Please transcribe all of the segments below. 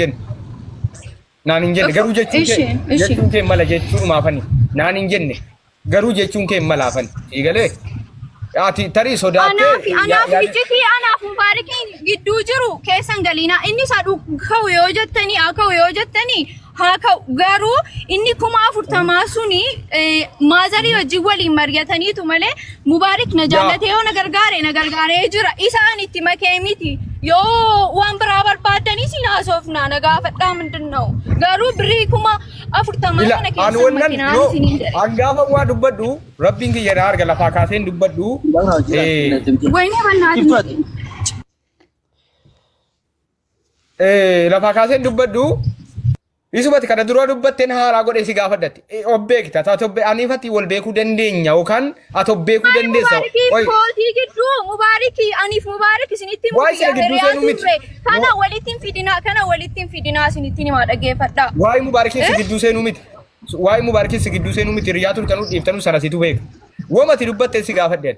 jenne. Naan hin jenne garuu jechuun kee Ishi, ishi. jechuun kee mala jechuudhumaafani. Naan hin jenne garuu jechuun kee malaafani. Eegalee ati tarii sodaattee Anaaf anaaf iccitii anaaf mubaarikiin gidduu jiru keessan galiinaa inni isa ka'u yoo jettanii haa ka'u yoo jettanii haa ka'u garuu inni 40,000 suni maazarii wajjin waliin mari'ataniitu malee mubaarik na jaallatee yoo na gargaare na gargaaree jira isaan itti makee miti yoo waan biraa barbaaddanii siin haasofnaa na gaafadhaa mindin ነው garuu birrii 40,000 Ila kana an keessan wannan makinaan no isiniin jedhe. an gaafa waa dubbadhu rabbiin kiyya na arga lafaa kaaseen dubbadhu eh, Wayne bannaatiin. eh, lafaa kaaseen dubbadhu isumati kana dura dubbatteen haaraa godhee si gaafadhatti of beekta ati of aniifatti wal beekuu dandeenya yookaan ati of beekuu dandeessa. Mubaarikii Qoy, kootii gidduu mubaarikii aniif mubaarik isinitti Waa isin gidduu seenuu miti. turre kana walitti hin fidinaa kana walitti hin fidinaa isinitti himaa dhaggeeffadhaa. Waa'ee mubaarikiin si gidduu seenuu miti. Waa'ee mubaarikiin si gidduu seenuu miti. Hiriyaa turtanuu dhiiftanuu sana situ beeka. Wamati dubbatte si gaafadheen.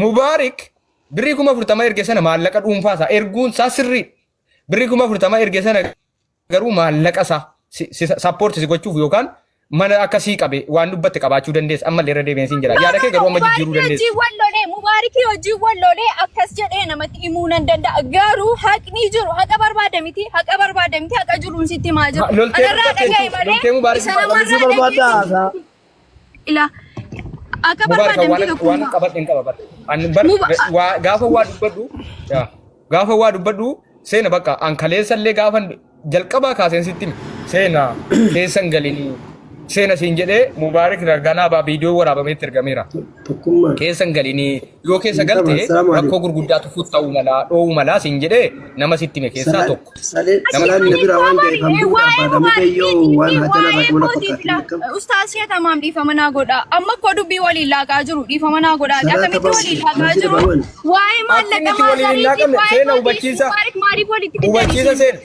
Mubaarik birrii 40,000 erge sana maallaqa dhuunfaa isaa erguun isaa sirrii. Birrii 40,000 erge sana garuu maallaqa isaa sappoorti si gochuuf yookaan mana akka sii qabe waan dubbatte qabaachuu dandeessa. Ammallee irra deebiin siin jira. Yaada kee garuu amma jijjiiruu Mubaarikii dandeessa. wajjin wal lolee mubaarikii wajjin wal lolee akkas jedhee namatti himuu nan danda'a. Garuu haqni jiru haqa barbaada miti haqa barbaada miti haqa jiruun sitti himaa jiru. Loltee Anarraa dubbatte dhaga'i jechuudha. malee Loltee mubaarik isa barbaada. namarraa barbaaddaa dhaga'i. haasaa. Ila akka Mubaarak barbaada waan miti waan tokkummaa. qabadhe hin qaba bar. An bar waa gaafa waa dubbadhu yaa, gaafa waa dubbadhu seena bakka an kaleessa illee gaafa jalqabaa kaaseen sitti hime seena keessan galinii seena siin jedhee Mubaarak ganaa baa viidiyoo waraabameetti ergameera. Tokkummaa. Keessan galinii yoo keessa Hin qaba. galte Assalaamu rakkoo alaikum. gurguddaatu ta'uu malaa dhoowuu malaa siin jedhee nama sitti hime keessaa tokko. Saleen Nama salaan na bira waan ga'eef hambuu barbaada mukayyoo waan hajana rakkoo fakkaatu akkam. Ustaaz Sheetamaam dhiifama naa godha. Amma koo dubbii waliin laaqaa jiru dhiifama naa godha. Salaata Akkamitti ba'u waliin laaqaa masjida jiru? ba'uun. Waa'ee maallaqa Akkamitti waliin hin maazariitiif laaqamne waa'ee seena kootiif hubachiisa mubaarik maaliif walitti hubachiisa fiddan seena.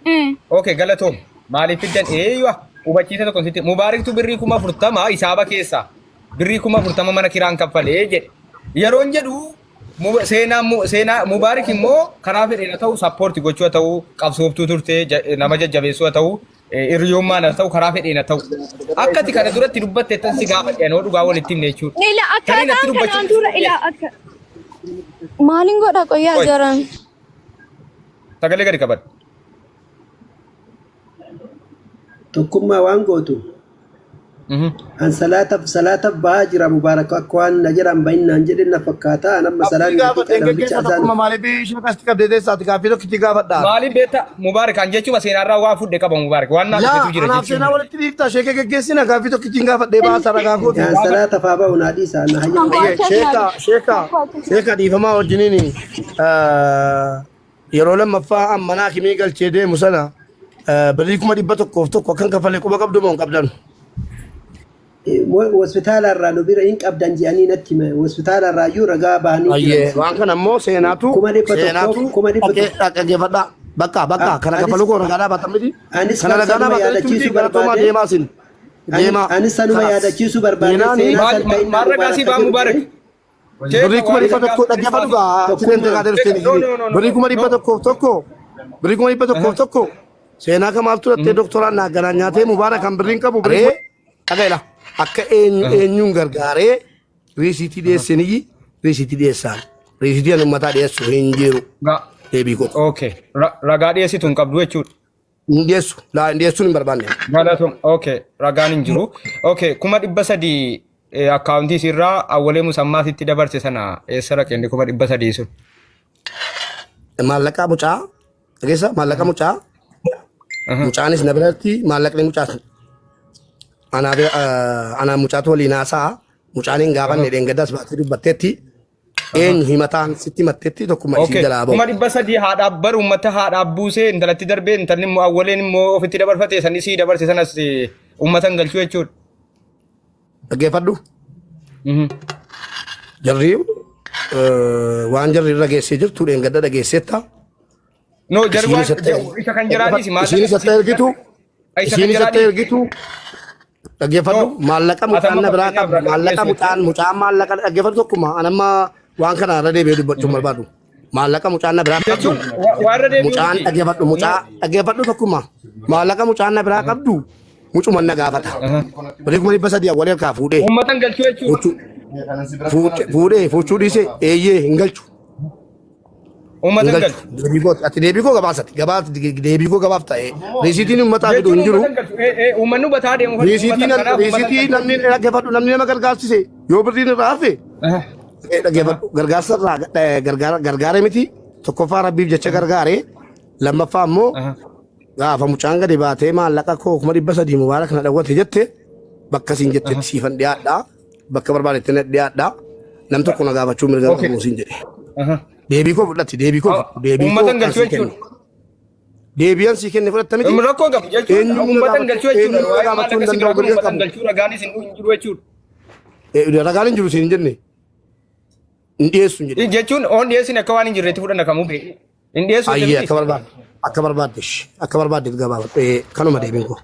isin? Okay, galatoom. Maaliif fiddan? Eeywa. Hubachiisa tokko sitti. Mubaariktu birrii 40,000 hisaaba keessaa. Birrii 40,000 mana kiraan kaffalee jedhe. Yeroon jedhu Seenaa seenaa Mubaarik immoo karaa fedheen haa ta'u sappoorti gochuu haa ta'u qabsooftuu turte nama jajjabeessuu haa ta'u hiriyummaan haa ta'u karaa fedheen haa ta'u akka ati kana duratti dubbatte tan si gaafadhe anoo dhugaa walitti himne jechuudha. Ila Tarii natti akkaataan dubbachuu kanaan dura ila akka maaliin godha qoyyaa Qoy. jaran. Sagalee gadi qabadhu. Tokkummaa waan gootu. An salaataf salaataf bahaa jira Mubaarak akka waan na jedhan bahinnaan jedhe na fakkaata an amma Gaaffii salaanni gaafadhe daqiiqaa lama bicha geggeessa azaan tokkuma maaliif ishee akkasitti qabdee teessa ati gaaffii tokkitti gaafadha. Maaliif beektaa Mubaarak an jechuma seenaarraa waa fudhe qaba Mubaarak waan naa Laa dhufetu jira anaaf jechuun. seenaa walitti dhiifta ishee kee geggeessina gaaffii tokkittiin gaafadhee baasa ragaa kooti. An salaataf haa ba'u naa dhiisa na hayyama. Ayyee sheeka sheeka sheeka dhiifamaa wajjiniin yeroo lammaffaa an mana hakimii galchee deemu sana birrii 101,000 akkan kafale quba qabdu moo hin qabdan? Hospitaala irraa nu bira hin qabdan jedhanii natti hime. Hospitaala irraa iyyuu ragaa bahanii Ayyee jiran. waan kana immoo seenaatu 100,000 seenaatu 100,000 dhaggeeffadhaa. Bakka bakka kana Anis kafaluu koo ragaa dhaabatan miti. anis Kana kan ragaa sanuma dhaabatan jechuun yaadachiisuu galatoomaa barbaade. deemaa sin deemaa. Anis sanuma Kanas yaadachiisuu barbaade seenaani seenaa Maal san ta'innaa maal ragaa Mubaarak sii ka baa jedhu Mubaarak? ta'e. Birrii Sheeka kuma waan dhibba ragaa tokko dhaggeeffadhu gaa accident Tokkummaa. gaa deebistee No no no no birrii kuma no. 101 birrii 101,000 seenaa kamaaf turattee doktoraan naa ganaa nyaatee mubaarak kan birriin qabu birrii dhagaila akka eenyu eenyuun gargaaree riisiitii dhiyeessiniyyi riisiitii dhiyeessaan riisiitii ani uummataa dhiyeessu hin jiru deebii koo Okay. Ragaa dhiyeessitu hin qabdu jechuudha. Hin dhiyeessu laa hin dhiyeessuun hin barbaanne. Galatoom. Okay. Ragaan hin jiru. Okay. 300,000 akkaawuntii isiirraa awwalee musammaa sitti dabarse sana eessa dhaqe inni 300,000 sun? Maallaqa mucaa dhageessa maallaqa mucaa mucaanis na biratti maallaqni mucaas anaa bira anaa mucaatu waliin haasa'a mucaan hin gaafanne dheengaddaas baatee dubbatteetti Eenyu himataan sitti himattetti tokkummaa isii Okay. jalaa ba'u. 300,000 haadhaaf baru uummata haadhaaf buusee intalatti darbee intalli immoo awwaleen immoo ofitti dabarfate sanis sii dabarse sanas uummata hin galchuu jechuudha. Dhaggeeffadhu. Jarri waan jarri irra geessee jirtu dheengadda dhageesseetta. No jarri waan Isiinis atta isa kan jiraa dhiisi maallaqa isiinis atta ergitu isa kan isiinis jiraa atta dhiisi. ergitu dhaggeeffadhu No. maallaqa Ati mucaan amma na biraa fakkeenyaaf qabu ragaa maallaqa dhiyeessu mucaan mucaan maallaqa dhaggeeffadhu tokkuma an amma waan kana irra deebi'ee dubbachuu hin barbaadu. Maallaqa mucaan na biraa qabdu. Jechuun warra deebi'u Mucaan miti. dhaggeeffadhu mucaa dhaggeeffadhu tokkummaa. Maallaqa mucaan na biraa qabdu mucuma na gaafata. Birrii 300,000 awwalee harkaa fuudhee. Uummatan galchuu jechuudha. Fuudhee fuuchuu dhiisee eeyyee hin galchu. Hin Uummatan galchu. galchu. Deebii koo ati deebii koo gabaasati. Gabaaf deebii koo gabaaf ta'e. Riisiitiin uummataa fidu Jechuun hin jiru. uummatan galchu. Uummanni hubataa deemu. Riisiitii Uummatan kanaaf uummatan riisiitii galchu. namni dhaggeeffadhu namni nama gargaarsise yoo birriin irraa hafe dhaggeeffadhu gargaarsa irraa gargaare miti tokkoffaa rabbiif jecha gargaare lammaffaa immoo gaafa mucaan gadi baatee maallaqa koo 300,000 mubaarak na dhawwate jette bakka siin jettetti siifan dhiyaadha bakka barbaadetti na dhiyaadha nam tokko na gaafachuu mirga qabu siin jedhe. Deebii koo fudhatti deebii koo fudhu deebii koo Uummatan kan galchuu sii kenne. jechuudha. Deebiin sii kenne fudhatta miti. Rakkoo qabu jechuudha. Eenyuun na Uummatan gaafachuu galchuu jechuudha. eenyuun na Waa'ee gaafachuu hin maallaqa si danda'u biraa kun mirga uummatan qabu. galchuu ragaanis hin jiru jechuudha. Ragaan hin jiru siin hin jenne. Hin dhiyeessu hin jedhe. Jechuun oon dhiyeessin akka waan hin jirreetti fudhanna kamuu beeku. Hin dhiyeessu Ayyee miti. akka barbaadde akka barbaadde akka barbaadde gabaabadhu kanuma deebiin koo.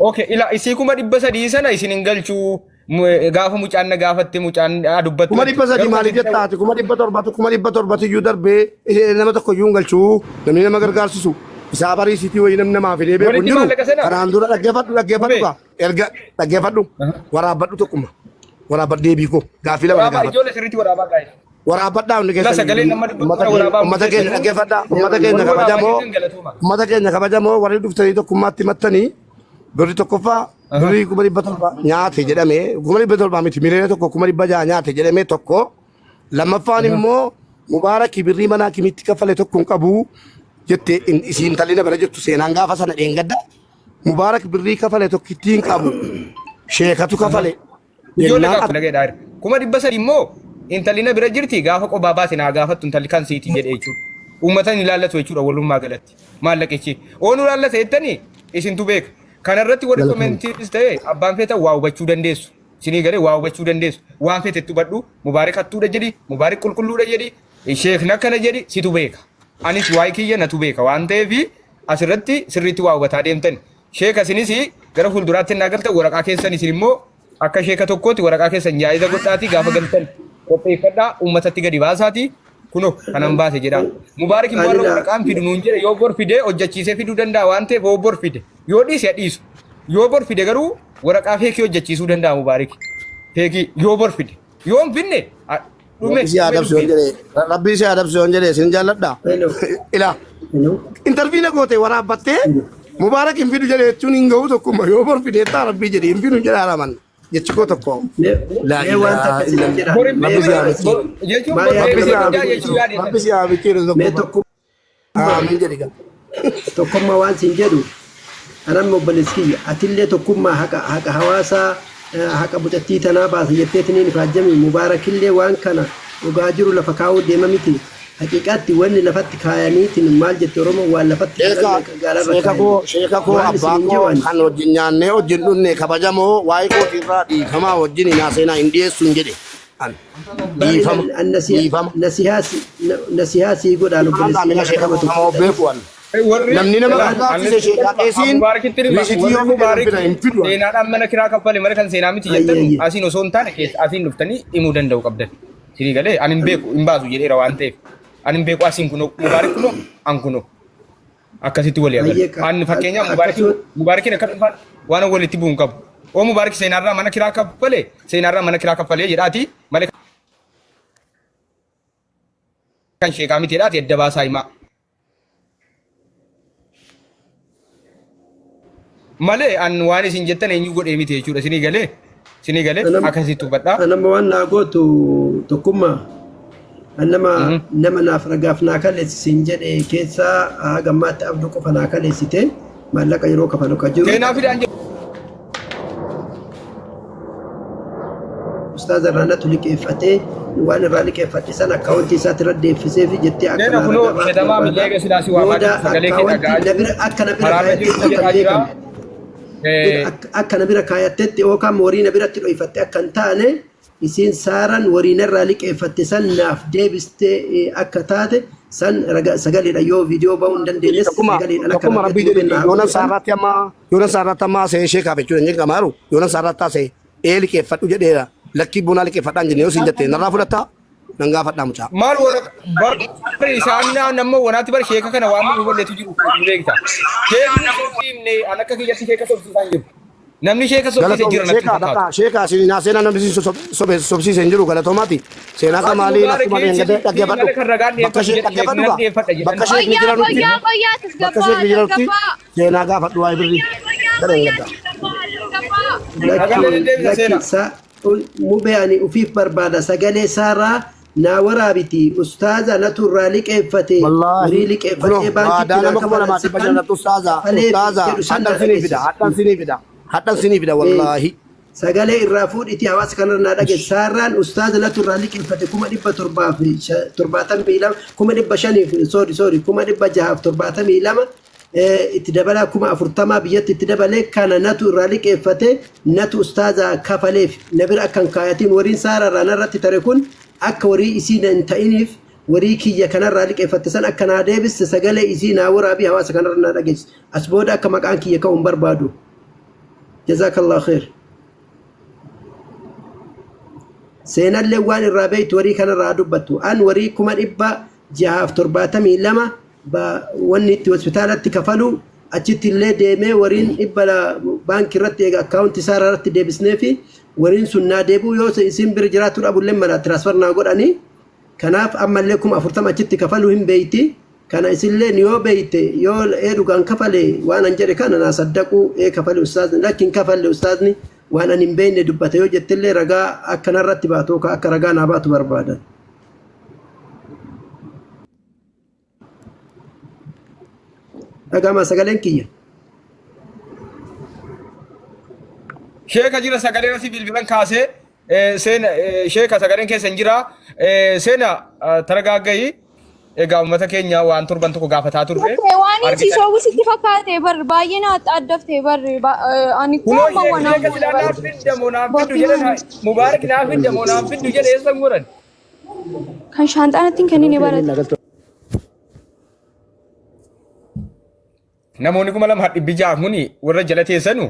Okay, ila isii 300,000 sana isin hin galchuu gaafa mucaan na gaafatte mucaan dubbattu. 300,000 Garuu maaliif jetta ati 700,000 700,000 iyyuu darbee nama tokko iyyuu hin galchuu namni nama gargaarsisu isaa bariisitii wayii namni namaa fidee beeku hin Walitti jiru. maallaqa sana Kanaan dura dhaggeeffadhu dhaggeeffadhu Qubee. kaa erga dhaggeeffadhu waraabbadhu tokkuma waraabbadhu deebii koo gaaffii lama na Waraabaa gaafadhu. ijoollee sirriitti waraabaa gaa'e. Waraabbadhaa hundi Ila keessan sagalee nama dubbatu ummata kana keenya waraabaa ummata keenya murteessinu. dhaggeeffadhaa ummata keenya Warri waraabaa kabajamoo jirtan galatooma. ummata keenya kabajamoo warri dhuftanii tokkummaatti mattanii birri tokkoffaa birrii 700,000 nyaate jedhamee 700,000 miti 1,600,000 nyaate jedhamee tokko lammaffaan immoo mubaarakii birrii manaa kimitti kaffale tokko hin qabu jette isiin intalli na bira jirtu seenaan gaafa sana dheengadda mubaarak birrii kafale tokkittii hin qabu sheekatu kafale Ijoollee jennaan gaafa dhaga'ee dhaare. 300,000 immoo intalli na bira jirti gaafa qobaa baate naa gaafattu intalli kan siiti jedhe jechuudha. Uummata hin ilaallatu jechuudha walummaa galatti. Maallaqichi. Oonu ilaallata jettanii isintu beeka. Kanarratti warri Galatoomii. commentiis ta'e abbaan feetan waa hubachuu dandeessu. Isinii galee waa hubachuu dandeessu. Waan feete itti hubadhu. Mubaarik hattuudha jedhi. Mubaarik qulqulluudha jedhi. Sheekna akkana jedhi situ beeka. Anis waa'ee kiyya natu beeka waan ta'eef asirratti sirriitti waa hubataa deemtan. Sheeka isinis gara fuulduraatti hin agartan waraqaa keessan isin immoo akka sheeka tokkootti waraqaa keessan jaayiza godhaatii gaafa galtan qopheeffadhaa uummatatti gadi baasaatii kunoo kanan baase jedhaa. Mubaarik immoo har'a waraqaan fidu nuun jedhe yoo bor fide hojjechiisee fiduu danda'a waan ta'eef yoo bor fide yoo dhiise dhiisu yoo bor fide garuu waraqaa feekii hojjechiisuu danda'a Mubaarik. Feekii yoo bor fide yoo hin finne dhume Rabbi si haa dhume adabsu yoon dubbiin. jedhe Rabbi si haa adabsu yoon jedhe isin jaalladha. Hello. Ilaa Hello. intarvii na goote waraabbattee Mubaarak hin fidu jedhe jechuun hin gahu tokkuma yoo bor fideettaa Rabbii jedhe hin fidu jedha araman jechi koo tokko. Mee Laa mee waan ilaaha takka sin illallah. jedha. Bor hin Mee Rabbi si haa mee bichiiru. jechuun Maal bor Rabbi feekii si haa hojjetaa bichiiru. jechuu yaadee Rabbi si haa bichiiru mee tokkuma. tokkummaa Amiin jedhi gaa. Tokkummaa waan siin jedhu anamma obboleessi kiyya atillee tokkummaa haqa haqa hawaasaa haqa mucattii tanaa baasa jetteetiniin ifaajjami mubaarakillee waan kana dhugaa jiru lafa kaa'uu deema miti haqiiqaatti wanni lafatti kaayaniitiin maal jette oromoo waan lafatti Sheeka kaa'an gaalarra sheeka kaayan koo sheeka koo waan abbaa isiniin koo jedhu ani kan wajjin nyaannee wajjin dhunne kabajamoo waa'ee kootiirraa dhiifamaa wajjin hin haaseenaa hin dhiyeessu hin jedhe an dhiifama dhiifama Nasihaa sii godhaan maal obboleessi dhaamina kiyya sheeka nama koo tokko nama of beeku an Warri namni nama ilaa gargaarchise annis sheekaa qeesiin Mubaarakitti hima riisitii warri yoo fide nan Mubaarik fida hin fidu an seenaadhaan mana kiraa kaffale mana kan seenaa miti Ayye jettanu ayye. asiin osoo hin taane keessa asiin dhuftanii himuu danda'u qabdan. Isinii galee ani hin beeku hin baasu jedheera waan ta'eef ani hin beeku asiin kunoo Mubaarik kunoo an kunoo akkasitti walii Ayyee agalu. An fakkeenyaaf Mubaarakiin akkasuma Mubaarakiin akka dhuunfaan waan walitti bu'u hin qabu. Oo Mubaarik seenaarraa mana kiraa kaffale seenaarraa mana kiraa kaffalee jedhaati malee kan sheekaa miti jedhaati adda baasaa himaa. Malee an waan isin jettan eenyu godhee miti jechuudha. Isinii galee isinii galee anam akkasitti hubadhaa. anamma waan naa gootu tokkummaa an nama nama naaf ragaaf naa kaleessi siin jedhe keessaa haga ammaatti abduu qofa naa kaleessite maallaqa yeroo kafalu ka jiru Seenaa fidaan Ustaaza irraa natu liqeeffatee waan irraa liqeeffadhe san akkaawwantii isaatti irra deeffisee fi jettee akka Seena naa kunoo ragaa baatu shetamaa barbaada. miidhaga silaa si waamaa Booda jiru sagalee kee akkaawwantii dhaga'aa na jiru bira akka na bira karaarra jirtu kaayattetti akka jedhaa hin jira. beekamne. Akka na bira kaayattetti yookaan horii na biratti dhoyfatte akka hin taane isiin saaran horii narraa liqeeffatte san naaf deebiste akka taate san raga sagaleedha yoo viidiyoo ba'uu hin dandeenyes Tokkuma sagaleedhaan akka tokkuma naaf rabbii jettu jedhe naaf yoonan godhan. saarraatti amma yoonan saarraatti amma haasa'ee sheekaaf jechuudha hin jedhamaaru yoonan saarraatti haasa'ee ee liqeeffadhu jedheera lakkii bunaa liqeeffadhaan jenne yoo siin jette narraa fudhattaa Nan gaafadhaa mucaa. Maal warra bar isaan nama wanaatti bar sheeka kana waan nu hubannetu jiru beekta. Sheekni sobsiifne an akka kiyyatti sheeka sobsiisaa hin jiru. Namni sheeka sobsiise Galatoom jira natti sheekaa hin fakkaatu. dhaqaa sheekaa isin naa seenaa namni isin sobsiise hin jiru galatoomaati. Seenaa Ati kamaalii Mubaarak akkuma si dheengadde dhaggeeffadhu. malee kan ragaan Bakka dhiyeeffadhu ishee jedhe sheekni dhaggeeffadhu nan gaa. dhiyeeffadha jedhan. Bakka sheekni Qoyyaa jiranutti qoyyaa qoyyaa bakka tasgabbaa sheekni jiranutti tasgabbaa. seenaa gaafadhu waa'ee birrii. Qoyyaa Gara qoyyaa dheengaddaa. tasgabbaa tasgabbaa. Ragaan Lakki deddeebisa lakki seenaa. sa mubee ani ufiif barbaada sagalee saarraa naa waraabiti ustaaza natu irraa liqeeffate Wallaahi horii kunoo liqeeffatee baankitti waadaa naa nama kuma kafalan lamaa dhibba san shanirratti ustaaza kafaleef ustaaza jedhu san hadhan na sinii fida dhageessisi. hadhan sinii fida hadhan sinii fida wallaahi. Sagalee irraa fuudhiti hawaasa kanarra naa dhageessi. Saarraan ustaaza natu irraa liqeeffate 772,000 500,000 sorry sorry 672,000 itti dabalaa 40,000 biyyatti itti dabalee kana natu irraa liqeeffate natu ustaaza kafaleef na bira akka hin kaayatiin wariin saararraa narratti tare kun akka warii isii hin ta'iniif warii kiyya kanarraa liqeeffatte san akka naa deebiste sagalee isii naa waraabii hawaasa kanarra naa dhageessi. As booda akka maqaan kiyya ka'u hin barbaadu. Jazakallah khair. Seenallee waan irraa beektu warii kanarraa dubbattu. An warii 672,000 wanni itti hospitaalatti kafalu achitti illee deemee wariin dhibba baankii irratti eega akkaawunti isaa irratti deebisnee fi wariin sun naa deebi'u yoo isin bira jiraatu dhabullee mala transfer naa godhanii. Kanaaf ammallee 40,000 achitti kafaluu hin beeyti. Kana isillee yoo beeyte yoo ee dhugaan kafale waan an jedhe kana naa saddaquu ee kafale ustaazni lakki hin kafalle ustaazni waan an hin beekne dubbate yoo jettellee ragaa akkanarratti baatu yookaan akka ragaa naa baatu barbaadan. Dhagama sagaleen kiyya. Sheeka jira sagaleen asii bilbilan kaasee seena sheeka sagaleen keessa hin jira seena taragaaggayi egaa uummata keenya waan torban tokko gaafataa turre Okay, waan inni argitan. sobu sitti fakkaate bar baay'ee na addafte bar ani koo Kunoo amma waan sheeka silaa naaf fiddamoo naaf fiddu jedhan Mubaarak naaf fiddamoo naaf fiddu jedhe eessa hin godhan. Kan shaanxaa natti hin kennine barate. Namoonni 2,600 kuni warra jala teessanu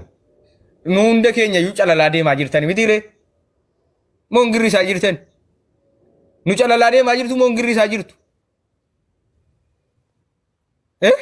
nu hunda keenya iyyuu calalaa deemaa jirtan mitiire. Moo hin girrisaa jirtan? Nu calalaa deemaa jirtu moo hin girrisaa jirtu? Eh?